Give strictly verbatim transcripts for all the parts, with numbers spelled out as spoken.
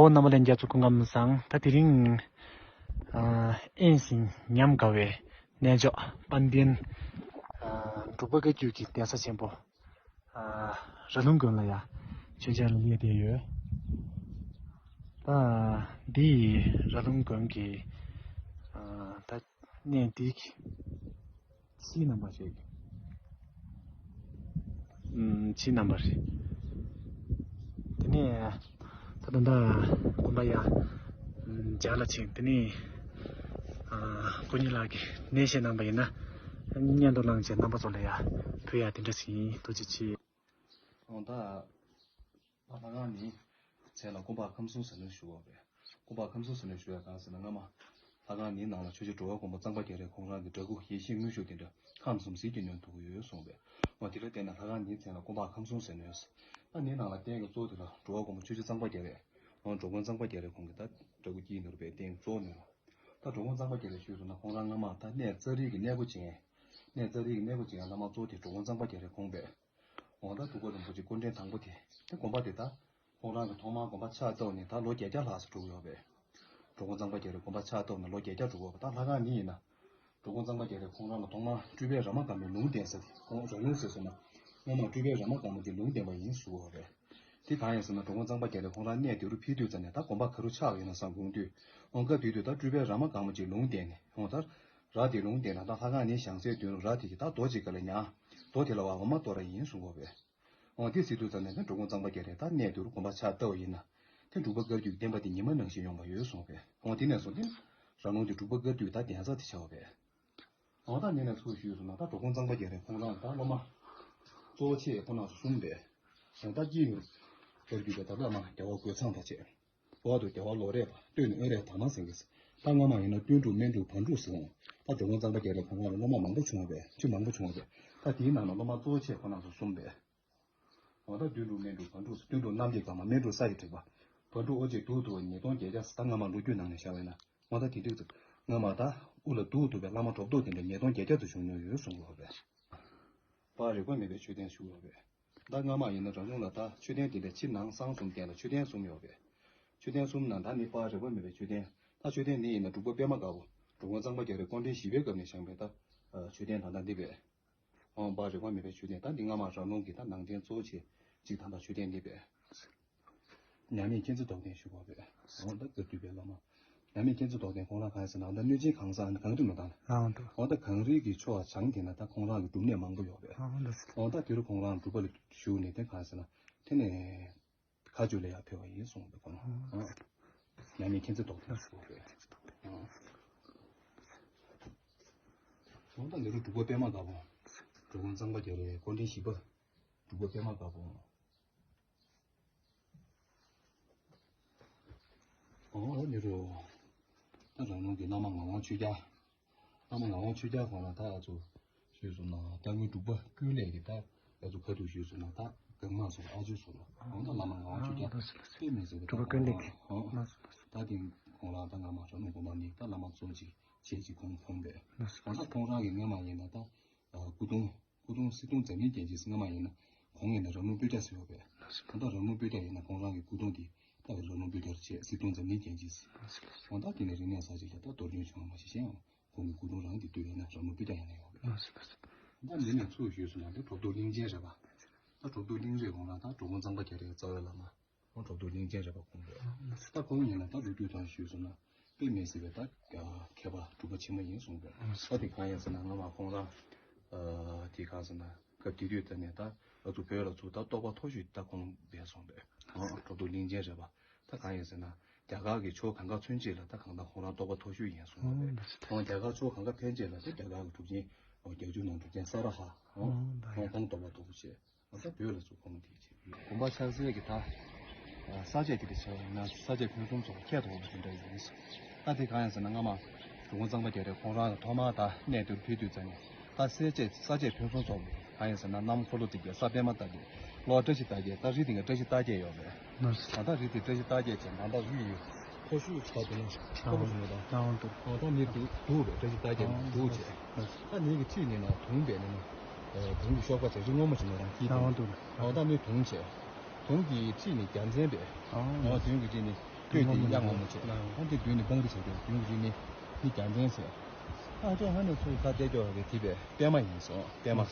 ཨོ་རྣམ་པ་ལྷན་རྒྱས་ཚོ་སྐུ་ཁམས་བཟང་། ད་དེ་རིང་ཨ་དབེན་ཞིང་ཉམས་དགའ་བའི་གནས་མཆོག་དཔལ་ལྡན་ཨ་འབྲུག་པ་བཀའ་བརྒྱུད་ཀྱི་གདན་ས་ཆེན་པོ་ཨ་ར་ལུང་དགོན་ལ་ཡ་མཆོད་མཇལ་ལ་སླེབས་བསྡད་ཡོད། ད་འདི་ར་ལུང་དགོན་གྱི་ཨ་ད་གནས་འདི་གི་ཕྱིའི་རྣམ་པ་རེད། ཨུམ། ཕྱིའི་རྣམ་པ་རེད། དེ་ནས་ད་ད་ལྟ་དགོན་པ་ཡ་ཨུམ་མཇལ་ལ་ཕྱིན། དེ་ནས་ཨ་སྐུ་ཉིད་ལགས་ཀྱིས་ནས་བཤད་གནང་པ་ཡིན་ན་སྙན་དུ་བླངས་བྱས་རྣམ་པ་ཚོ་ལ་ཡ་ཕུལ་ཡ་དེ་འདྲ་ཞིག་ཡིན། ཐུགས་རྗེ་ཆེ། ཨོ་ད། ལྷ་ཁང་ནི་མཚན་ལ་སྐུ་འབག་ཁམས་གསུམ་ཟེར་ནས་ཞུ་བ་རེད། སྐུ་འབག་ཁམས་གསུམ་ཟེར་ནས་ཞུ་ཡ་གང་ཟེར་ན་སྔ་མ་ལྷ་ཁང་ནི་ནང་ལ་ཆོས་རྗེ་འགྲོ་བའི་མགོན་པོ་གཙང་པ་རྒྱ་རས་ཁོང་རང་གི་འདྲ་སྐུ་ཡེ་ཤེས་དངོས་ཤུགས་དེ་འདྲ་ཁམས་གསུམ་ཟིལ་གྱིས་གནོན་ཐུབ་ཀྱི་ཡོད་གསུངས་པས། འོ་དེ་ལ་བརྟེན་ནས་ལྷ་ཁང་ནི་མཚན་ལ་སྐུ་འབག་ཁམས་གསུམ་ཟེར་ནས། ད་ནི་ནང་ལ་རྟེན་གྱི་གཙོ་བོ་དེ་ལ་འགྲོ་བའི་མགོན་པོ་ཆོས་རྗེ་གཙང་པ་རྒྱ་རས། འོ་འགྲོ་མགོན་གཙང་པ་རྒྱ་རས་ཁོང་གི་ད་འདྲ་སྐུ་དཀྱིལ་ནོར་བའི་རྟེན་གཙོ་བོ་ནི། ད་འགྲོ་མགོན་གཙང་པ་རྒྱ་རས་ཞུས་སོང་ན་ཁོང་རང་སྔ་མ་ད་གནས་རྩ་རིག་གི་གནས་སྒོ་ཅན། གནས་རྩ་རིག་གི་གནས་སྒོ་ཅན་བླ་མ་གཙོ་བོ་དེ་འགྲོ་མགོན་གཙང་པ་རྒྱ་རས་ཁོང་པས། འོ་ད་འབྲུག་པ་རིན་པོ་ཆེ་སྐུ་ཕྲེང་དང་པོ་དེ། དེ་དགོན་པ་དེ་ད་ཁོང་རང་གི་ཐོག་མར་དགོན་པ་ཕྱག་བཏབ་ནས་ད་ལོ་བརྒྱད་བརྒྱ་ལྷག་ཙམ་འགྲོ་གི་ཡོད་པས། འགྲོ་མགོན་གཙང་པ་རྒྱ་རས་དགོན་པ་ཕྱག་བཏབ་ནས་ལོ་བརྒྱད་བརྒྱ་འགྲོ་གི་ཡོད་པ། ད་ལྷ་ཁང་ནི་ཡིན་ན། འགྲོ་མགོན་གཙང་པ་རྒྱ་རས་ཁོང་རང་ལ་ཐོག་མར་སྤྲུལ་པའི་ར་མ་དགའ་མོའི་ལུང་བསྟན་ས་དེ། ཁོང་ར་ལུང་ཟེར་སོང་ན། སྔོན་མ་སྤྲུལ་པའི་ར་མ་དགའ་མོ་དེ་ལུང་བསྟན་པ་ཡིན་ཞུ་གི་ཡོད་པས། དེ་གང་ཡིན་ཟེར་ན་འགྲོ་མགོན་གཙང་པ་རྒྱ་རས་ཁོང་རང་གནས་དེ་རུ་ཕེབས་དུས་ཙམ་ནས་ད་དགོན་པ་ག་རུ་ཆགས་ཡོད་ན་བསམ་དགོངས་དུས། འོང་སྐབས་དེ་དུས་ད་སྤྲུལ་པའི་ར་མ་དགའ་མོ་ཅིག་ལུང་བསྟན་ནས། འོང་ད། ར་དེ་ལུང་བསྟན་ན་ད་ལྷ་ཁང་ནི་བཞེངས་སའི་མདུན་རུ་ར་དེ་གི་ད་རྡོ་གཅིག་ག་ལ་ཉར། རྡོ་དེ་ལ་བ་འོ་མ་གཏོར་ར་ཡིན་གསུང་གོ་བས། འོང་དེ་ཟེར་དུས་ཙམ་ནས་ད་འགྲོ་མགོན་གཙང་པ་རྒྱ་རས་ད་གནས་དེ་རུ་དགོན་པ་ཕྱག་བཏབ་པ་ཡིན་ན། དེ་འབྲུག་པ་བཀའ་བརྒྱུད་ཀྱི་བསྟན་པ་དེ་ཉི་མ་ནང་བཞིན་ཡོང་བ་ཡོད་གསུང་བས། འོང་དེ་ནས་བཟུང་སྟེ། ར་ལུང་དེ་འབྲུག་པ་བཀའ་བརྒྱུད་ད་གདན་ས་དེ་ཆགས་པ་བས། འོ་ད་ནི་ནས་ཚུར་ཞུས་སོང་ན་ད་འགྲོ་མགོན་གཙང་པ་རྒྱ་རས་ཁོང་རང་ད་སློབ་མ་གཙོ་བོ་ཆེ་ཁོ་ན་སོ་གསུམ་པས། འོ་ད་དཀྱིལ་ནས་བཀའ་བརྒྱུད་པའི་ད་བླ་མ་རྒྱལ་བ་རྒོད་ཚང་དང་བཅས། འོག་ཏུ་རྒྱལ་བ་ལོ་རས་པ། སྟོད་ནས་དབོན་རས་དར་མ་སེང་གེ། ད་སྔ་མ་ཡིན་ན་སྟོན་འབྲུག་སྨན་འབྲུག་བར་འབྲུག་ཟེར་འོང་། ད་འགྲོ་མགོན་གཙང་པ་རྒྱ་རས་ཁོང་རང་ལ་སློབ་མ་མང་པོ་བྱུང་བས། ཆུ་མང་པོ་བྱུང་བས། ད་དེའི་ནང་ན་སློབ་མ་གཙོ་བོ་ཆེ་ཁོ་ན་སོ་གསུམ་པས། འོ་ད་སྟོན་འབྲུག་སྨན་འབྲུག་བར་འབྲུག་སྟོན་འབྲུག་གནམ་གྱི་དཀར་མ། སྨན་འབྲུག་ས་ཡི་དྲེག་པ། བར་འབྲུག་ཨོ་རྒྱན་དུག་ཏུ་ཉིས་སྟོང་བརྒྱད་བརྒྱ། ད་སྔ་མ་ལོ་རྒྱུས་ནང་ནས་བཞག་པས་ན། འོ་ད་དེ་དུས་སྔ་མ་ད་དབུ་ལ་དུག་ཏུ་བའི་བླ་མ་གྲོབ་ཏོ་དེ་འདྲ་ཉིས་སྟོང་བརྒྱད་བརྒྱ་དུ་བྱུང་མྱོང་ཡོད་གསུང་གི་ཡོད་པས། པར་རིག་པ་མེད་པའི་མཆོད་རྟེན་བཞུགས་ཡོད་པས། ད་སྔ་མ་ཡིན་ན་ར་ལུང་ལ་ད་མཆོད་རྟེན་དེ་འདྲ་ཕྱི་ནང་གསང་གསུམ་སྟེང་ལ་མཆོད་རྟེན་གསུམ་ཡོད་པས། མཆོད་རྟེན་གསུམ་ནང་ད་ནི་པར་རིག་པ་མེད་པའི་མཆོད་རྟེན། ད་མཆོད་རྟེན་འདི་ཡིན་ན་འབྲུག་པ་པདྨ་དཀར་པོ། འགྲོ་མགོན་གཙང་པ་རྒྱ་རས་སྐུ་ཕྲེང་བཞི་པའི་སྐབས་ནས་བཞེངས་པའི་ད་མཆོད་རྟེན་ད་ལྟ་འདི་པས། འོང་པར་རིག་པ་མེད་པའི་མཆོད་རྟེན། ད་འདི་སྔ་མ་ར་ལུང་གི་ད་ནང་རྟེན་གཙོ་བོ་ཆེ་གཅིག་ད་ལྟ་མཆོད་རྟེན་འདི་པས། མཉམ་མེད་མཁྱེན་བརྩེ་རྟོགས་ལྡན་བཞུགས་པ་པས། འོང་ད་བཀའ་བརྒྱུད་པའི་བླ་མ། མཉམ་མེད་མཁྱེན་བརྩེ་རྟོགས་ལྡན་ཁོང་རང་གང་ཡིན་ཟེར་ན་ད་གནོད་སྦྱིན་གང་ཟག་གང་གི་དུ་མི་དང་། ཨང་དུ། འོ་ད་གངས་རི་གི་ཕྱོགས་བྱང་དེ་ན་ད་ཁོང་རང་གི་སྒྲུབ་གནས་མང་པོ་ཡོད་པས། ཨང་དུ། འོ་ད་དེ་རུ་ཁོང་རང་སྒྲུབ་པ་ལ་ཞུགས་ནས་དེ་གང་ཟེར་ན་དེ་ནས་མཁའ་སྤྱོད་ལ་ཡར་ཕེབས་པ་ཡིན་གསུངས་པས་ཁོང་། ཨང་། མཉམ་མེད་མཁྱེན་བརྩེ་རྟོགས་ལྡན་ཞུ་བ་རེད། ཨང་། འོ་ད་དེ་རུ་འབྲུག་པ་པདྨ་དཀར་པོ། འགྲོ་མགོན་གཙང་པ་རྒྱ་རས་སྐུ་ཕྲེང་བཞི་པ། འབྲུག་པ་པདྨ་དཀར་པོ། འོ་ནི་རུ། ད་རང་ལུང་གི་བླ་མ་ངག་དབང་ཆོས་རྒྱལ། བླ་མ་ངག་དབང་ཆོས་རྒྱལ་ཁོང་ལ་ད་ཨ་ཚོ་ཞུས་སོང་ན་རྟ་མགོན་འབྲུག་པ་ཀུན་ལེགས་ཀྱི་ད་ཨ་ཚོ་ཁ་ཐུག་ཞུས་སོང་ན་ད་གང་མ་སོང་ཨ་ཅོ་སོང་ན་འོ་ད་བླ་མ་ངག་དབང་ཆོས་རྒྱལ་དཔེ་མི་སྲིད་པའི་ད་འབྲུག་པ་ཀུན་ལེགས་ཀྱི་འོ་ད་དེ་ཁོང་ལ་ད་སྔ་མ་རང་ལུང་དགོན་པ་ནི་ད་བླ་མ་གཙོ་ཆེ་ཆེ་ཅིག་ཁོང་ཁོང་པས་འོ་ད་ཁོང་རང་གི་སྔ་མ་ཡིན་ན་ད་སྐུ་གདུང་། སྐུ་གདུང་སྲིད་གདུང་འཛམ་གླིང་རྒྱན་གྱིས་སྔ་མ་ཡིན་ན་ཁོང་ཡིན་ན་ར་ལུང་སྤོས་སྐྱ་ཟེར་བ་པས། ད་ལྟ་ར་ལུང་སྤོས་སྐྱ་ཡིན་ན་ཁོང་རང་གི་སྐུ་གདུང་དེ་ད་ར་ལུང་སྤོས་སྐྱ་རུ་བྱས་སྲིད་གདུང་འཛམ་གླིང་རྒྱན་གྱིས། འོ་ད་དེ་ནས་རིག་གནས་གསར་བརྗེ་ལ་ད་གཏོར་སྐྱོན་བྱུང་བ་མ་ཤེས་ཤེས་ཡང་ཁོང་གི་སྐུ་གདུང་རང་དེ་དུས་ཡིན་ན་ར་ལུང་སྤོས་སྐྱ་ཡིན་ན་ཡོད་པས། ད་འདི་ནས་ཚུར་ཞུས་སོང་ན་ད་གྲུབ་ཐོབ་གླིང་ཆེན་རེད་པ། ད་གྲུབ་ཐོབ་གླིང་རེད་ཁོང་རང་ད་འགྲོ་མགོན་གཙང་པ་རྒྱ་རས་རྩ་བའི་བླ་མ། འོ་གྲུབ་ཐོབ་གླིང་ཆེན་རེད་པ་ཁོང་རེད། ད་ཁོང་ཡིན་ན་ད་ལོ་རྒྱུས་ཐོག་ཞུས་སོང་ན་དཔེ་མི་སྲིད་པའི་ད་མཁས་པ་གྲུབ་པ་ཆེན་མོ་ཡིན་གསུངས་པས། ད་དེ་གང་ཡིན་ཟེར་ན་སྔ་མ་ཁོང་རང་དེ་གང་ཟེར་ན་སྐབས་དེ་དུས་ད་ནས་ད་ཨ་ཚོ་བོད་ལ་ཚུར་ད་རྟོགས་པ་མཐོ་ཤོས་ད་ཁོང་རེད་གསུངས་པས། འོ་གྲུབ་ཐོབ་གླིང་ཆེན་རེད་པ། ད་གང་ཡིན་ཟེར་ན་རྒྱ་གར་གྱི་ཕྱོགས་གང་ག་ཚུན་ཆད་ལ་ད་གང་ལྟར་ཁོང་རང་རྟོགས་པ་མཐོ་ཤོས་ཡིན་གསུངས་པས། ཁོང་རྒྱ་གར་ཕྱོགས་གང་ག་ཕན་ཆད་ལ་ད་རྒྱ་གར་གྱི་གྲུབ་ཆེན་བརྒྱད་ཅུ་ནང་གྲུབ་ཆེན་ས་ར་ཧ་ཁོང་ཁོང་རྟོགས་པ་མཐོ་པོ་བྱས། ད་བོད་ལ་ཚུར་ཁོང་དེ་བྱས། དགོན་པ་ཆགས་སའི་གི་ད་ས་དཔྱད་དེ་འདྲ་བྱས་པ་ཡིན་ན་ས་དཔྱད་ཕུན་སུམ་ཚོགས་པ་ཁྱད་དུ་འཕགས་པ་དེ་འདྲ་ཡིན། ད་དེ་གང་ཡིན་ཟེར་ན་སྔ་མ་འགྲོ་མགོན་གཙང་པ་རྒྱ་རས་ཁོང་རང་ཐོག་མར་ད་གནས་དེར་ཕེབས་དུས་ཙམ་ནས་ད་ས་དཔྱད་ས་དཔྱད་ཕུན་སུམ་ཚོགས་པ་གང་ཡིན་ཟེར་ན་གནམ་འཁོར་ལོ་རྩིབས་བརྒྱད་ས་པདྨ་རྟ་བརྒྱད་གློ་བཀྲ་ཤིས་རྟ་བརྒྱད། ད་རི་དེ་ག་བཀྲ་ཤིས་རྟ་བརྒྱད་ཡོད་པས། ད་ལྟ་རི་དེ་བཀྲ་ཤིས་རྟ་བརྒྱད་ཅན་ད་ལྟ་རི་ཡི་མཐོ་ཤོས་ད་དེ་ནས་མཐོ་པོ་ཞིག་མེད་ད། ད་ད་ནི་དུ་དུ་བས་བཀྲ་ཤིས་རྟ་བརྒྱད་དུ་བྱས། ད་ནི་གི་ཁྲིད་ནི་ན་དུང་བས་ནི་ན་དུང་གི་གཤོག་པ་བྱས་རི་སྔོན་མོ་ཞིག་ནས་རང་སྐྱིད་དང་། ད་ནི་དུང་བྱས། དུང་གི་ཁྲིད་ནི་རྒྱལ་མཚན་པས། ཨ། ཨོ་དུང་གི་ཁྲིད་ནི་སྟོད་དེ་གཡག་སྔོན་མོ་བྱས། ཨོ་དེ་མདུན་ནི་བོང་བུ་བྱས་ཏེ་དུང་གི་ཁྲིད་ནི་སྟོད་དེ་གཡག་སྔོན་མོ་བྱས། ཨ་ཅོ་ཧ་ནས་ཚུར་ཁ་གཏད་སྐྱོ་བ་གི་དེ་པས་པད་མ་ཡིན་སོང་པད་མ།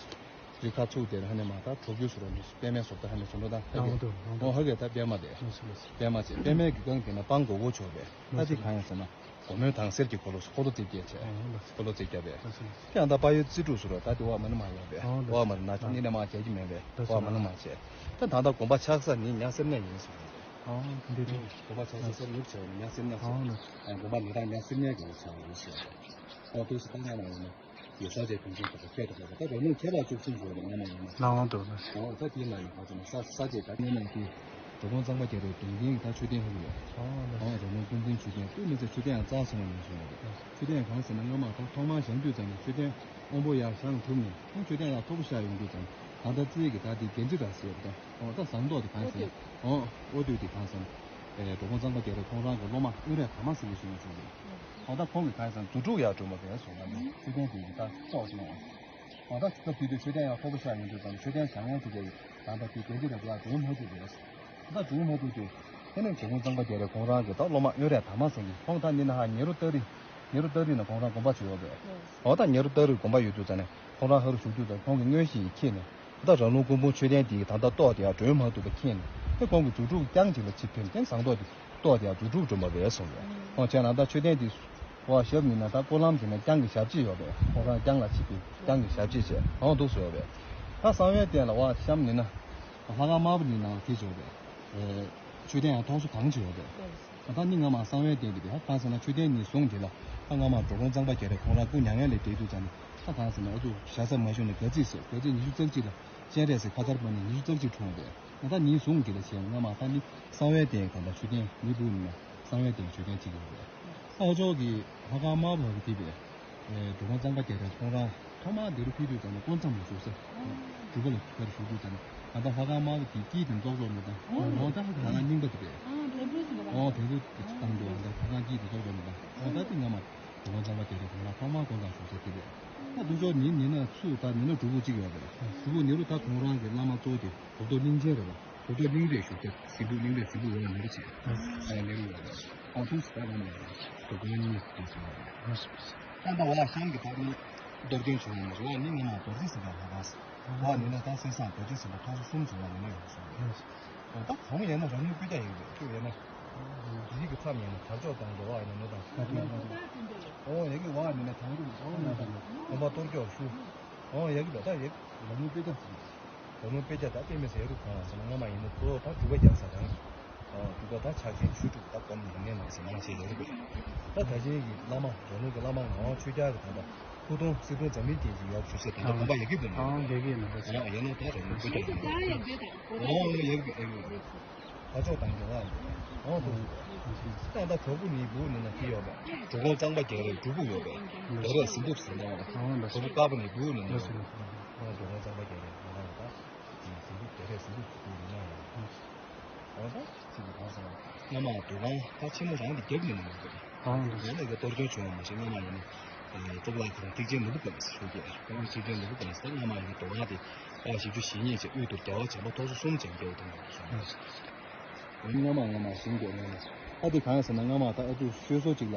རི་ཁ་ཚུགས་དེར་ཧ་ནས་མ་ད་གྲོག་ཁྱུ་སུ་ར་ནི་པད་མའི་སོབ་ད་ཧ་ནས་སུ་འགྲོ་ད་ཧ་གི། ཨོ་ཧ་གི་ད་པད་མ་དེ། པད་མ་བྱས་པད་མའི་གི་སྒང་དེ་ན་སྤང་མགོ་བོ་ཆོག་པས། ད་དེ་གང་ཡིན་ཟེར་ན། སྒོ་མོའི་དང་སེར་གྱི་འཁོར་ལོ་འཁོར་ལོ་རྩིབས་བརྒྱད་བྱས། འཁོར་ལོ་རྩིབས་བརྒྱད་པས། དེ་ཡང་ད་དཔལ་ཡུལ་རྩེ་དྲུག་ཟེར་བ་ད་དེ་འོག་མ་ནི་མ་ཡོད་པས། འོག་མ་ནི་ན་ཆུང་ནི་ནི་མ་རྒྱ་གི་མེད་པས། འོག་མ་ནི་མ་བྱས། ད་ད་ལྟ་དགོན་པ་ཆགས་ས་ནི་ཉ་སེར་སྣ་ཡིན་ཟེར་བ་རེད། དགོན་པ་ཆགས་ས་སེར་ནུབ་བྱས་ནི་ཉ་སེར་སྣ་ཟེར། དགོན་པ་ནི་ད་ཉ་སེར་སྣའི་དགོན་པ་ཆགས་ཡིན་ཟེར། ཨོ་དུས་སུ་ད་ང་མ་ཡིན་ན། ཡེ་ས་ཅེ་ཕན་ཚུན་ཁ་ཐག་ཁྱད་དུ་འཕགས་པ་ད་རོ་ནུ་ཁྱད་པར་བཅུ་གསུམ་ཡོད་རེད་ང་མ་ཡིན་ན། ལའང་འདུག་ན། ཨོ་ད་དེའི་ནང་ཡིན་པ་ཚོ་ན་ས་ས་ཅེ་ད་ངེད་ནང་གི་འགྲོ་མགོན་གཙང་པ་རྒྱ་རས་གདུང་རྟེན་གྱི་ད་མཆོད་རྟེན་ཧ་གི་ཡོད། ཨོ་རོ་ནུ་གདུང་རྟེན་མཆོད་རྟེན་དུ་མི་ཚེ་མཆོད་རྟེན་ཡང་གཙང་སོང་བ་ཡིན་སོང་བ་རེད། མཆོད་རྟེན་གང་ཟེར་ན་སྔ་མ་ད་ཐོག་མར་བཞེངས་དུས་ཙམ་ནས་མཆོད་རྟེན་དབང་པོ་ཡར་བཞེངས་གྲུབ་ནས་ཁོང་མཆོད་རྟེན་ཡར་མཐོ་པོ་བཞག་ཡོང་དུས་ཙམ་ད་ལྟ་རྩིས་ཀྱི་ད་དེ་རྒྱན་ཅི་ར་ཟེར་ད་ཨོ་ད་ཟངས་མདོག་དེ་གང་ཟེར་ན་ཨོ་ཨོ་དུས་དེ་གང་ཟེར་ན་འགྲོ་མགོན་གཙང་པ་རྒྱ་རས་ཁོང་རང་གི་སློབ་མ་དབོན་རས་དར་མ་ཟེར་མཁན་ཞིག་ཡོད་སོང་རེད། ཨོ་ད་ཁོང་གིས་གང་ཡིན་ཟེར་ན་རྫུ་འཕྲུལ་ཡར་སྒྲོན་པ་རེད་གསུངས་པ་ནི་མཆོད་རྟེན་དེ་ཡི་ད་ཙོག་ཅིག་ཡོང་བ། ཨོ་ད་སྐབས་དེ་དུས་མཆོད་རྟེན་ཡང་མཐོ་པོ་ཤར་ཡོང་དུས་ཙམ་མཆོད་རྟེན་བཞེངས་ཡོང་དུས་ཀྱི་ད་ལྟ་དེ་རྒྱལ་སྤྱི་རབ་ཡར་སྒྲོན་མ་ཐུབ་པས། ད་སྒྲོན་མ་ཐུབ་དུས་དེ་ནས་འགྲོ་མགོན་གཙང་པ་རྒྱ་རས་ཁོང་རང་གི་ད་སློབ་མ་དབོན་རས་དར་མ་ཟེར་མཁན་ཁོང་ད་ནི་ན་ཧ་ཉེ་རུ་སྟག་རི་ཉེ་རུ་སྟག་རི་ན་ཁོང་རང་དགོན་པ་ཅིག་ཡོད་པས། ཨོ་ད་ཉེ་རུ་སྟག་རི་དགོན་པ་ཡོད་དུས་ཙམ་ནས་ཁོང་རང་ཧ་རུ་བཞུགས་དུས་ཙམ་ཁོང་གི་མངོན་ཤེས་ཡིས་མཁྱེན་ནས། ད་ར་ལུང་སྐུ་འབུམ་མཆོད་རྟེན་འདིའི་ད་ལྟ་ཏོག་དེ་ཡང་སྒྲོན་མ་ཐུབ་པ་མཁྱེན་ནས་དེ་ཁོང་གི་རྫུ་འཕྲུལ་རྐྱང་གཅིག་ལ་ཆིབས་ཕེབས་ཏེ་ཟངས་མདོག་དེ་ཏོག་དེ་ཡང་རྫུ་འཕྲུལ་སྒྲོན་པ་རེད་གསུངས་པས། ཁོང་བྱས་ན་ད་མཆོད་རྟེན་འདི་བ་ཞབས་ཡིན་ན་ད་སྐོར་ལམ་དེ་ན་རྐྱང་གི་ཞབས་རྗེས་ཡོད་པས་ཁོང་རང་རྐྱང་ལ་ཆིབས་ཕེབས་རྐྱང་གི་ཞབས་རྗེས་བྱས་ཨང་འདུག་སུ་ཡོད་པས། ད་གསང་བའི་རྟེན་ལ་བ་གཤམ་ཡིན་ན་ལྷ་ཁང་དམར་པོ་ནི་ནང་དེ་ཡོད་པས། མཆོད་རྟེན་ཡང་མཐོང་ས་གང་ཅི་ཡོད་པས། ད་ནི་ང་མ་གསང་བའི་རྟེན་འདི་དེ་ཧ་གང་ཟེར་ན་མཆོད་རྟེན་ནི་བཟུང་དེ་ལ་ད་ང་མ་འགྲོ་མགོན་གཙང་པ་རྒྱ་རས་ཁོང་རང་སྐུ་མྱ་ངན་ལས་འདས་དུས་ཙམ་ནས། ད་གང་ཟེར་ན་ཨ་ཚུགས་ཞྭ་ས་མ་ཞུ་ནས་ག་ཚིག་ཟེར་ག་ཚིག་ཉི་ཤུ་རྩ་གཅིག་ལ་སྤྱན་རས་གཟིགས་ཁ་ཚར་པ་ནས་ཉི་ཤུ་རྩ་གཅིག་འཁྲུངས་པས་ང་ད་ཉིན་བཟུང་གི་ལ་བྱས་ང་མ་ད་ནི་གསང་བའི་རྟེན་གང་ལྟར་མཆོད་རྟེན་མི་བུ་ནི་ན་གསང་བའི་རྟེན་མཆོད་རྟེན་གཅིག་ཡོད་རེད། ཨ་ཅོག་གི་ལྷ་ཁང་དམར་པོ་གི་དེ་པས་འགྲོ་མགོན་གཙང་པ་རྒྱ་རས་ཁོང་རང་ཐོག་མར་འདི་རུ་ཕེབས་དུས་ཙམ་ནས་དཀོན་མཚམས་ལ་བཞུགས་ས་སྒྲུབ་པ་ལ་ཕར་བཞུགས་དུས་ཙམ་ནས་ང་ད་ལྷ་ཁང་དམར་པོ་གི་དཀྱིལ་དེ་རྫོགས་ཆོག་མི་དང་ཨོ་ད་ལྷ་ཁང་རྙིང་པ་དེ་པས་ཨོ་བེ་རུ་དེ་བཏང་དུས་ང་ད་ལྷ་ཁང་དཀྱིལ་དེ་རྫོགས་ཆོག་མི་དང་ཨོ་ད་དེ་ང་མ། དུ་མ་གཙང་པ་རྒྱ་རས་ཁོང་རང་ཐོག་མར་དཀོན་མཚམས་བཞུགས་ས་དེ་རེད། ད་དུ་ཅོག་ཉིན་ཉིན་ན་ཚུ་ད་ཉིན་ན་སྒྲུབ་ཕུག་གཅིག་ཡོད་པ་རེད། སྒྲུབ་ཕུག་ཉིན་རུ་ད་ཁོང་རང་གི་བླ་མ་གཙོ་བོ་དེ་གོ་ཐོག་གླིང་ཆེན་རེད་པ། གོ་ཐོག་གླིང་རས་བཞུགས་ས་གཟིམ་ཕུག་གླིང་རས་གཟིམ་ཕུག་འོག་ཉིན་རུ་བྱས། ཨ་ཉིན་རུ་ཡོད་པ་རེད། ཨོ་ཐུགས་སུ་ད་ག་ནས་ཡོད་རེད། དུ་གོ་ཉིན་ཉིན་དུ་སོང་བ་རེད། ད་ད་བ་ཤང་གི་ད་ནི་གཏོར་སྐྱོན་བྱུང་བ་མ་རེད། ཨ་ནི་ང་མ་རྡོ་རྗེ་སེམས་དཔའ་ལྷ་ཁང་ཟེར། ཨ་ནི་ན་ད་སེམས་བཟང་རྡོ་རྗེ་སེམས་དཔའ་ཐོག་སོ་གསུམ་བྱུང་བ་ནི་ན་ཡོད་སོང་བ་རེད། ད་གོང་ཡན་ན་རང་ལུགས་སྤུས་ཀ་ཡིན་པས་ཁྱོད་ཡན་ན། རིགས་ཀྱི་མཚམས་ཡན་ན་དར་ལྕོག་དང་འགྲོ་བ་ཡན་ན་ནོ་དང་ཤ་ཐུན་དང་། ཨོ་ཡ་གི་བ་ཡན་ན་དང་རུ་ཨོ་ན་དང་གོམ་པ་གཏོར་ཀྱོག་ཤུ། ཨོ་ཡ་གི་ད་ད་ཡ་གི་ལ་ནུ་དཔེ་ཆ་ཟིན། ལ་ནུ་དཔེ་ཆ་ད་དཔེ་མི་སྲིད་ཡ་རུ་གང་བ་ཟེར་ན་སྔ་མ་ཡིན་ན་གཙོ་བོ་ད་སྒྲུབ་པ་རྒྱག་ས་རང་གི། ཨོ་སྒྲུབ་པ་ད་ཕྱག་ཆེན་ཆོས་དྲུག་ད་སྒོམ་ཉམས་ལེན་གནང་ས་མང་ཆེ་ཡ་རུ་དགོས། ད་ད་ཆེན་གྱི་བླ་མ་རོ་ནུ་གི་བླ་མ་ངག་དབང་ཆོས་རྒྱལ་གི་དམ་པ། སྐུ་གདུང་སྲིད་གདུང་འཛམ་གླིང་རྒྱན་གྱི་ཡབ་ཞུ་ས་དེ་འདྲ་དགོངས་པ་ཡ་གི་འདུག་ནོ། ཨང་རྒྱ་གི་ནོ། ཨང་ཡ་ནོ་ད་རེ་ནོ་བུ་རྒྱ་གི་ནོ། ཨང་ཡ་གི་ཨ་གི། ཨ་ཅོག་དང་རྒྱ་བ་ཨང་དུ། ད་ད་གྲོགས་པོ་ནི་བུ་ནི་ན་ཁི་ཡོད་པས། གྲོགས་པོ་གཙང་པ་རྒྱ་རས་སྒྲུབ་བུ་ཡོད་པས། རྒྱ་རས་ཟིན་ཐུབ་ཟིན་ད་ཡོད། གྲོགས་པོ་དཀར་པོ་ནི་བུ་ནི་ན་ཡོད། གྲོགས་པོ་གཙང་པ་རྒྱ་རས་ང་རང་ད་ཟིན་ཐུབ་རྒྱ་རས་ཟིན་ཐུབ་བུ་ནི་ན་ཡོད། ཨང་ད། ཚིག་གི་གང་ཟེར་ན། སྔ་མ་འདུ་ཁང་ད་ཆེན་མོ་རང་གི་རྒྱབ་ནས་མ་ཡོང་གི་རེད། ཨང་། ཡང་ན་གི་གཏོར་སྐྱོན་བྱུང་བ་མ་ཤེས། སྔ་མ་ཡིན་ན་གཙུག་ལག་ཁང་ཐེག་ཆེན་ནོར་བུ་རྒྱལ་མཚན་ཞུ་གི་རེད། ཐེག་ཆེན་ནོར་བུ་རྒྱལ་མཚན་སྔ་མ་ཡིན་ན་འདུ་ཁང་དེ་ཨ་བཞི་བཅུ་ཞེ་གཉིས་བྱས། དབུས་དུ་རྒྱལ་བ་བྱམས་པ་ཐོག་སོ་གསུམ་ཅན་སྐྱེ་བོ་དང་བཞུགས་སོང་། སྔ་མ་སྔ་མ་ཞིང་དེ་སྔ་མ་ཨ་དེ་གང་ཡིན་ཟེར་ན། སྔ་མ་ད་ཨ་ཚུགས་ཤོད་སོ་གཅིག་ལ།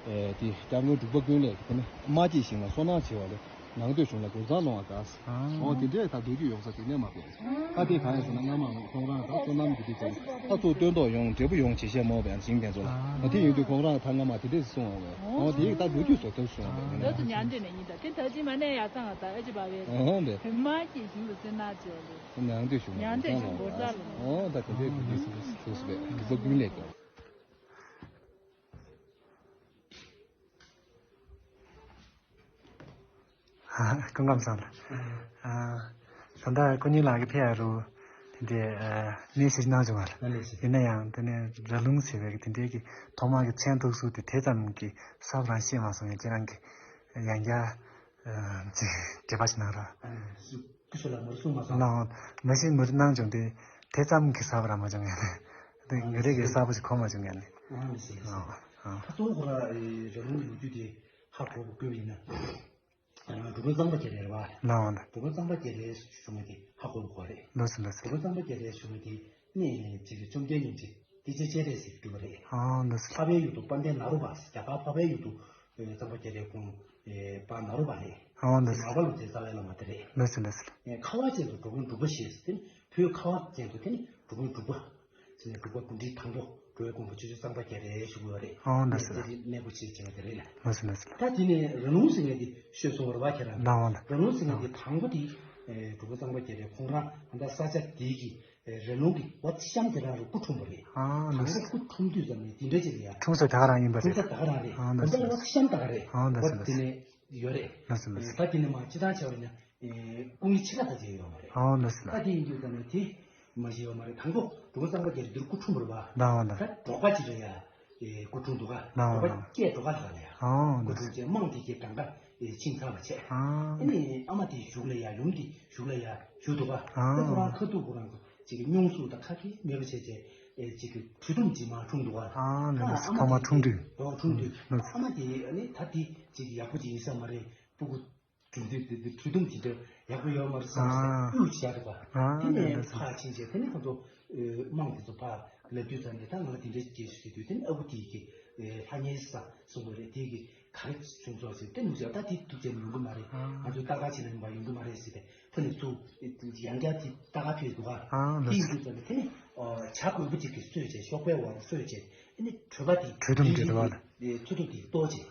ཨེ་དེ་སྐྱབས་མགོན་འབྲུག་པ་ཀུན་ལེགས་དེ་ནི་དམག་སྐྱེད་ཞིང་ལ་སོ་ནག་བྱེད་པ་ལས། ནང་སྡོད་གཞུང་ལ་གུར་ཚང་སློང་བ་དགའ། ཨོ་དེ་འདྲས་ད་སྡོད་རྒྱུ་ཡོང་ས་དེ་ནས་མ་དགོས། ཨ་དེ་གང་ཡིན་ཟེར་ན། སྔ་མ་ཁོང་རང་ད་བསོད་ནམས་ཀྱི་དེ་ཚོ་ད་ཚུར་སྟོན་ཐོག་ཡོང་འབྲས་བུ་ཡོང་བྱེད་ཤེས་མོ་བས་ཞིང་དེ་ཚོ་ལ། ཨ་དེ་ཡིན་དུས་ཁོང་རང་ད་སྔ་མ་དེ་འདྲས་སུ་སོང་བ་བས། ཨོ་དེ་ཡིག་ད་སྡོད་རྒྱུ་བཟོ་ཐུབ་སོང་བ་བས། ད་ཚོ་ཉང་འདྲེ་ནས་ཡིན། ད་དེ་ད་ཅི་མ་ནས་ཡ་ཚང་ང་ད་ཨ་ཅི་བ་བས། ཨོ་དེ་དེ་མ་སྐྱེས་ཞིང་དུ་བརྩེ་ན་ཅི་བ་བས། ཉང་འདྲེ་ཞུ་ན་ཉང་འདྲེ་ཞུ་གུར་ཚང་སློང་། ཨོ་ད་དེ་འདྲས་དེ་འདྲས་སུ་སུ་བས་འབྲུག་པ་ཀུན་ལེགས་དགའ། སྐུ་ཁམས་བཟང་། ཨ། ད་ལྟ་སྐུ་ཉིད་ལགས་ཀྱིས་ཕེབས་ཡ་རུ་དེ་འདྲའི་ཨ་གནས་ཞིག་གནང་བྱུང་བ་རེད། ཡིན་ན་ཡང་དེ་ནས་ར་ལུང་ཟེར་བའི་དེ་འདྲའི་གི་ཐོག་མ་གི་མཚན་ཐོགས་སུ་དེ་དེ་ཙམ་གྱི་གསལ་པོ་རང་ཤེས་མ་སོང་ཡང་ཁྱེད་རང་གི་ཡང་བསྐྱར་ཨ་ཅིག་འགྲེལ་པ་ཞིག་གནང་རོགས། སྐུ་ཞབས་ལ་མུ་རུ་གསུངས་མ་སོང་། གནང་། མ་གཞི་མུ་རུ་གནང་བྱུང་སྟེ་དེ་ཙམ་གྱི་གསལ་པོ་རང་མ་བྱུང་ཡང་ནི་དེ་ང་རེ་གི་གསལ་པོ་ཞིག་གོ་མ་བྱུང་ཡང་ནི། ཨ་མི་སྲིད་ཨ་ཨ། ད་གཙོ་བོ་ཁོ་ར་ཨེ་ར་ལུང་ལོ་རྒྱུས་དེ་ཧ་གོ་དགོས་པ་ཡིན་ན། ཨ་འབྲུག་པ་གཙང་པ་རྒྱ་རས་རེད་བ། ལའང་ད། འབྲུག་པ་གཙང་པ་རྒྱ་རས་བྱུང་བ་དེ་ཧ་གོ་དགོས་རེད། ལགས་སོ་ལགས་སོ། འབྲུག་པ་གཙང་པ་རྒྱ་རས་བྱུང་བ་དེ་ ནས་ཅིག་གི་བཅོམ་ལྡན་སྙིང་རྗེ་འདི་ཅི་སྤྱན་རས་གཟིགས་སྒྲུབ་པ་རེད། ཨོ་འདི་སེ། འཕགས་པའི་ཡུལ་དུ་དཔལ་ལྡན་ནཱ་རོ་པ། རྒྱ་གར་འཕགས་པའི་ཡུལ་དུ་གཙང་པ་རྒྱ་རས་ཁོང་དཔལ་ནཱ་རོ་པ་རེད། ཨོ་འདི་སེ། མར་པ་ལུ་ཚའི་རྩ་བའི་བླ་མ་དེ་རེད། འདི་སེ་འདི་སེ། ཁ་བ་ཅན་དུ་འགྲོ་མགོན་འབྲུག་པ་ཞེས་ཟེར་ཏེ་བོད་ཁ་བ་ཅན་དུ་དེ་ནི་འགྲོ་མགོན་འབྲུག་པ། ཟེར་ནས་འབྲུག་པ་འབུམ་ཁྲི་དང་པོ་འགྲོ་བའི་དགོངས་པ་ཆོས་རྗེ་གཙང་པ་རྒྱ་རས་ཞུ་དགོས་པ་རེད། ཨོ་འདི་སེ། དེ་གནས་སྒོ་ཆེ་ཆེ་བ་དེ་རེད་ལ། འདི་སེ་འདི་སེ། ད་དེ་ནས་ར་ལུང་ཟེར་མཁན་དེ་ཤོད་སོང་བ་རེད་པ་ཁྱེད་རང་། ལགས་འོང་ལགས། ར་ལུང་ཟེར་མཁན་དེ་དང་པོ་དེ་འབྲུག་པ་གཙང་པ་རྒྱ་རས་ཁོང་རང་ད་ལྟ་ས་ཆ་དེ་གི་ར་ལུང་གི་བ་ཚི་ཤམ་དེ་རང་རུ་སྐུ་འཁྲུངས་པ་རེད། ཨོ་འདི་སེ། དང་པོ་སྐུ་འཁྲུངས་དུས་ཙམ་ནས་དེ་འདྲ་ཅིག་ལ་ཡ། འཁྲུངས་ས་ད་ག་རང་ཡིན་པ་རེད། འཁྲུངས་ས་ད་ག་རང་རེད། ཨོ་འདི་སེ། བ་ཚི་ཤམ་ད་ག་རེད། ཨོ་འདི་སེ་འདི་སེ། བ་དེ་ནས་ཡོད་རེད། འདི་སེ་འདི་སེ། ད་དེ་ནས་མ་སྤྱིར་བཏང་བྱས་པ་ཡིན་ན། སྐུ་ངལ་ཕྱེད་ཀ་ད་ཅིག་ཡོད་མ་རེད། ཨོ་འདི་སེ་ལགས། ད་དེ་ཡིན་དུས་ཙམ་ནས་དེ་མ་ཞིག་ཡོད་མ་རེད། དང་པོ་འབྲུག་པ་གཙང་པ་རྒྱ་རས་འདིར་སྐུ་འཁྲུངས་པ་རེད་པ། ལགས་འོང་ལགས། ད་འབྲོག་པ་ཅིག་རེད་ཡ། སྐུ་འཁྲུངས་འདུག་ག། ལགས་འོང་ལགས། འབྲོག་པ་སྐད་འབྲོག་ཁ་ལ་ལ་ཡ། ཨོ་འདི་སེ། སྐུ་འཁྲུངས་རྗེས་དམངས་དེ་གའི་གྲངས་ཀ་ཕྱིན་ཚར་བ་བྱས། ཨ་ནི་ཨ་མ་དེ་གཞུག་ལ་ཡ་ཡུམ་དེ་གཞུག་ལ་ཡ་བཞུགས་འདུག་ག། ཨ་ད་ཁོ་རང་ཁ་ཐུག་ཁོ་རང་ཅིག་གི་སྙུང་གཟུགས་དང་ཁ་སྐད་མེད་པ་བྱས་བྱས་ཅིག་གི་གྲུལ་དུམ་ཅིག་མར་འཁྲུངས་འདུག་ག། ཨ་འདི་སེ། ཨ་མ་ཐོག་མར་འཁྲུངས་དུས། འོ་འཁྲུངས་དུས། ཨ་མ་དེ་ཨ་ནི་ད་དེ་ཅིག་ཡག་པོ་ཅིག་ཡིན་ས་མ་རེད། སྤུ་གུ་གྲུལ་དུས་དེ་དེ་གྲུལ་དུམ་ཅིག་འདྲ་ཡག་པོ་ཡོད་མ་རེད་བསམ་སྟེ་གཡུག་བཞག་འདུག་ག། དེ་ནས་ཕར་ཕྱིན་བྱས་དེ་ནས་ཁོ་ཚོ་དམངས་དེ་ཚོ་ཕར་ལབ་དུས་ཙམ་ནས་ད་ང་ལ་དེ་འདྲ་སྐད་ཆ་ཟེར་དུས་དེ་ནས་ཨ་ཁུ་དེ་གི་ལྷ་ཉལ་ས་གསུང་གི་རེད། དེ་གི་ག་རེ་བྱུང་སོང་ཟེར་དེ་ནུབ་ཟེར། ད་དེ་ཐུག་ཅེས་ཡོང་གི་མ་རེད། ང་ཚོས་ལྟ་ག་ཕྱིན་ན་ཡོང་གི་མ་རེད་ཟེར་ཏེ་ཁོ་ནི་ཚུར་ཡང་བསྐྱར་དེ་ལྟ་ག་ཕེབས་འདུག་ག། དེ་ཡིན་དུས་ཙམ་ནས་དེ་ནི་བྱ་རྒོད་པོ་གཅིག་གིས་གསོད་བྱས་གཤོག་པའི་འོག་ལ་གསོད་བྱས་དེ་ནི་གྲོད་པ་དེ་གྲོད་དུམ་དེ་འདུག་ག། ཚུར་ཐུག་དེ་གཏོར་བྱས་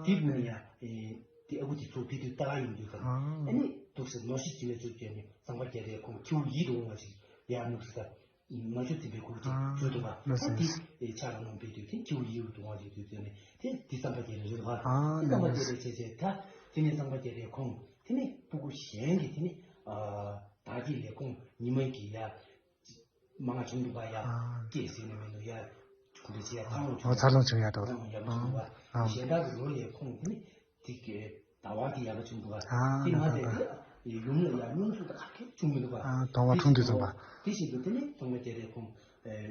དེ་བུ་ནི་ཡ། དེ་ཨ་ཁུ་དེ་ཚུར་ཕེབས་དུས་ལྟ་ག་ཡོང་དུས་ཙམ་ཨ་ནི་འདུག་ཟེར་ནོར་ཤི་བྱེད་པའི་ཚུལ་བྱས་ནས་གཙང་པ་རྒྱ་རས་ཁོང་ཁྱེའུ་ཡིད་དུ་འོང་བ་ཞིག་ཡར་ནུབ་ཟེར། ནོར་ཤི་འཛིན་པའི་སྐུ་ཅིག་བྱོན་འདུག་ག། ད་དེ་ཕྱག་ལ་ནོན་པའི་དུས་དེ་ཁྱེའུ་ཡིད་དུ་འོང་བ་ཞིག་དུས་ཙམ་ནས་དེ་དེ་གཙང་པ་རྒྱ་རས་རེད་འདུག་ག། དེ་གཙང་པ་རྒྱ་རས་བྱས་བྱས་ད་དེ་ནས་གཙང་པ་རྒྱ་རས་ཁོང་དེ་ནས་སྤུ་གུ་གཞན་གྱི་དེ་ནས་བདག་གི་ལས་ཁོང་ཉི་མ་གི་ཡ། མང་བ་བྱུང་འདུག་ག་ཡ། ཨ། སྐྱེས་ཟིན་ནས་མི་འདུག་ཡ། ཁོ་འདྲ་བྱས་ཡ་འཚར་ལོངས་བྱུང་། ཨོ་འཚར་ལོངས་བྱུང་ཡ་འདུག། ཡག་པོ་བྱུང་འདུག་ག། ཨ། གཞན་དག་གི་ལོ་ལས་ཁོང་དེ་ནི་དེ་གའི་ཟླ་བ་དེ་ཡག་པོ་བྱུང་འདུག་ག། ཨ། དེ་མ་ཟད་དེ་ཡུམ་ལ་ཡ་སྙུང་གཟུགས་དང་ག་གེ་བྱུང་མི་འདུག་ག། ཨ། གདོང་བ་འཁྲུངས་དུས་ཙམ་པ། དེ་བཞིན་དུ་དེ་ནི་གཙང་པ་རྒྱ་རས་ཁོང་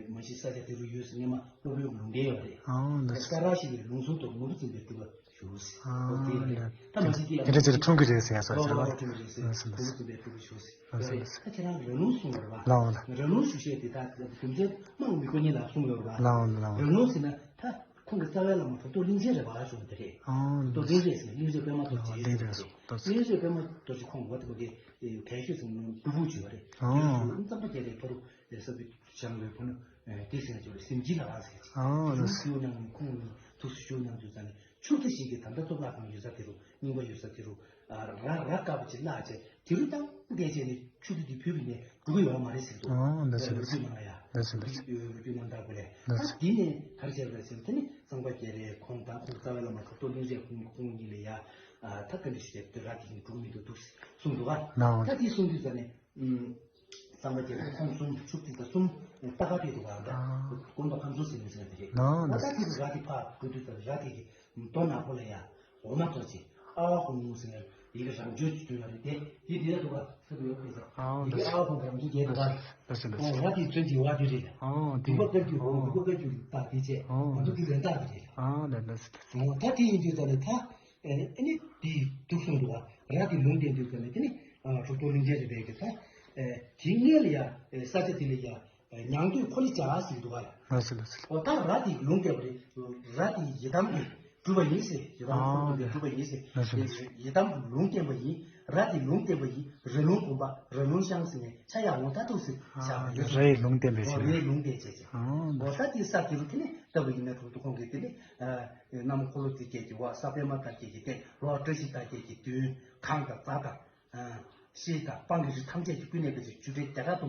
མ་གཞི་ས་ཆ་དེ་རུ་ཡོད་ཟེར་སྔས་མ་སློབ་དཔོན་ལུང་བསྟན་ཡོད་རེད། ཨ། འདི་ས་ར་ཞེས་པའི་ལུང་ཟུར་དུ་ནོར་བུ་འཛིན་པའི་སྤྲུལ་པ་བཞུགས་ཟེར། ཨ། འོ་དེ་ཡོད་རེད། ད་མ་གཞི་དེ་ཡང་དེ་འདྲ་ཅིག་ལ་འཁྲུངས་ཀྱི་རེད་ཟེར་ཡ་སོགས་ཟེར་བ། འཁྲུངས་ཀྱི་རེད་ཟེར། ནོར་བུ་འཛིན་པའི་སྤྲུལ་པ་བཞུགས་ཟེར། ད་ཁྱེད་རང་ར་ལུང་གསུངས་པ་རེད་པ། ལགས་འོང་ལགས། ད་ར་ལུང་ཞུ་བཤད་དེ་ད་རྒྱུ་མཚན་དམངས་མི་དགོས་ཉིད་ལ་གསུངས་ཡོད་རེད་པ། ལགས་འོང་ལགས་འོང་། ར་ལུང་ཟེར་ན་ད་ཁོང་གི་རྩ་བའི་བླ་མ་གྲུབ་ཐོབ་གླིང་རྗེ་རེད་པ་གསུངས་དེ་རེད། ཨང་། གྲུབ་ཐོབ་གླིང་རྗེ་ཟེར་ན་གླིང་རྗེ་པད་མ་རྡོ་རྗེ་ཟེར་དེ་རེད། གླིང་རྗེ་པད་མ་རྡོ་རྗེ་ཁོང་འོ་དེ་གོ་དེ་གལ་ཤོད་ཟེར་ན་སྒྲུབ་ཕུག་བྱོས་པ་རེད། ཨང་། གཙང་པ་རྒྱ་རས་ཕ་རུ་ལས་ས་བུ་བྱང་བའི་ཕ་ནུ་དེ་ཟེར་ན་བྱོས་རེད། སེམས་ཅན་ལ་ཨ་ཟེར་གྱི་ཨང་། ཞུ་ཞུ་གནང་ནས་ཁོང་གཉིས་ཐུགས་སུ་ཞུ་གནང་དུས་ཙམ་ནས། ཕྱུགས་རྫི་ཞིག་གིས་ད་ལྟ་གཙུག་ལག་ཁང་ཡོད་ས་དེ་རུ་རྙིང་པ་ཡོད་ས་དེ་རུ་ར་ར་དཀར་པོ་ཅིག་བརླགས་བྱས་དེ་རུ་བཏང་བསྡད་བྱས་ནས་ཕྱུགས་རྫི་དེ་བུད་པ་ཡིན་ནའི་འགྲོ་གི་ཡོད་མ་རེད་ཟེར་འདུག། ཨོ་འདི་ཟེར་འདི་ཟེར། ལོ་རྒྱུས་ནང་ལ་ཡ། འདི་ཟེར་འདི་ཟེར། ལོ་རྒྱུས་ནང་ལྟར་དགོས་ལས། འདི་ད་ཟེར། དེ་ནས་ག་རེ་བྱས་པ་རེད་ཟེར་ན་དེ་ནི་གཙང་པ་རྒྱ་རས་ཁོང་དང་ཁོང་རྩ་བའི་བླ་མ་གྲུབ་ཐོབ་གླིང་རྗེ་ཁོང་ཁོང་གཉིས་ལ་ཡ། ད་ག་འདྲ་ཞིག་བྱས་དེ་ར་དེ་ཡིན་འགྲོ་གི་མི་འདུག་འདུག་གསུངས་འདུག་ག། ད་དེ་གསུངས་དུས་ཙམ་ནས། གཙང་པ་རྒྱ་རས་ཁོང་གསུམ་ཕྱུགས་རྫི་དང་གསུམ་ལྟ་ག་ཕེབས་འདུག་ག། ད་དགོན་པ་ཁམས་གསུམ་ཟེར་མི་ཟེར་དེ་རེད། འོ་ད་དེ་རུ་ར་དེ་ཕར་འགྲོ་དུས་ཙམ་ར་དེ་གི་མདོ་ནག་པོ་ལ་ཡ་འོ་མ་གཏོར་བྱས་ཨ་ཧོ་མོ་ཟེར་ཡི་གེ་རང་བྱོན་གྱི་དོན་ལ་རེད་དེ་དེ་དེ་ལ་འདུག་ག་ས་དུ་ཡོད་པས་ཟེར། ཡི་གེ་ཨ་ཧོ་རང་བྱོན་རྒྱས་འདུག་ག། ཨོ་ར་དེ་བྱོན་གྱི་བ་དེ་རེད། འདུག་པ་བཀའ་བརྒྱུད་འོ་འདུག་པ་བཀའ་བརྒྱུད་ལ་བཏགས་དེ་བྱས་ང་ཚོ་དེ་ལས་བཏགས་དེ་རེད། འོ་ད་དེ་ཡིན་དུས་ཙམ་ནས་ད། ཨེ་ནི་དེ་འདུག་གསུངས་འདུག་བ། ར་དེ་ལུང་བསྟན་དུས་ཙམ་ནས་དེ་ནི་གྲུབ་ཐོབ་གླིང་རྗེ་རེད་པས་ཀྱི་ད། དེ་སྔོན་ལ་ཡ་ས་ཆ་དེ་ལ་ཡ་ཉང་སྟོད་ཁོ་ལི་ཅ་ཟེར་འདུག་བ། ལགས་སོ་ལགས་སོ། འོ་ད་ར་དེ་ལུང་བསྟན་པ་རེད། ར་དེ་ཡི་དམ་གྱི་སྒྲུབ་པ་ཡིན་ཟེར། ཡི་དམ་ཁོ་ལུང་བསྟན་སྒྲུབ་པ་ཡིན་ཟེར། ལགས་སོ་ལགས་སོ། ཡི་དམ་གྱི་ལུང་བསྟན་པ་ཡིན། ར་དེ་ལུང་བསྟན་པ་ཡིན། ར་ལུང་དགོན་པ་ར་ལུང་ཤང་ཟེར་ནས་ཆ་ཡག་འོང་ད་འདུག་ཟེར་བཞག་པ་ཡོད། རའི་ལུང་བསྟན་པའི་ཆེད། རའི་ལུང་བསྟན་བྱས་ཟེར། འོ་ད་དེ་ས་དེ་རུ་དེ་ནི་ལྟ་བུ་ཡིན་ན་གྲུབ་ཐོབ་ཁོང་གིས་དེ་ནི། གནམ་འཁོར་ལོ་དེ་སྐད་ཀྱི་བ་ས་པད་མ་དར་སྐད་ཀྱི་སྟེང་ལོ་བཀྲ་ཤིས་དར་སྐད་ཀྱི་མདུན་གངས་དང་རྫ་དང་ཤེལ་དང་སྤང་གི་རི་ཐམས་ཅད་ཀྱི་ཀུན་ནས་ཀྱི་ཆུ་ཕྲན་རྒྱ་གར་དུ་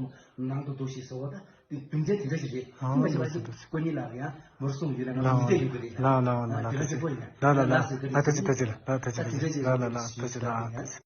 ནང་དུ་འདུ་ཞེས་ཟེར་བ་དང་རྒྱུ་མཚན་དེ་འདྲ་ཞིག་རེད། ཨང་། ཨ་མ་ཡིན་པ་ཞིག་ཀོ་ཉི་ལགས་ཡང་མོར་གསུངས་ཡོད་ན་ང་ལ་མི་བདེ་ཡོད་ཀྱི་རེད། ལ་ལ་ལ་ལ་དེ་འདྲ་ཞིག་པོ་ཡིན་ན་ལ་ལ་ལ་ལ་ད་ཅི་ད་ཅི་ལ་ད་ཅི་ད་ཅི་ལ་ད་དེ་འདྲ་ཞིག་ལ་ལ་ལ་ད་ཅི་ལ།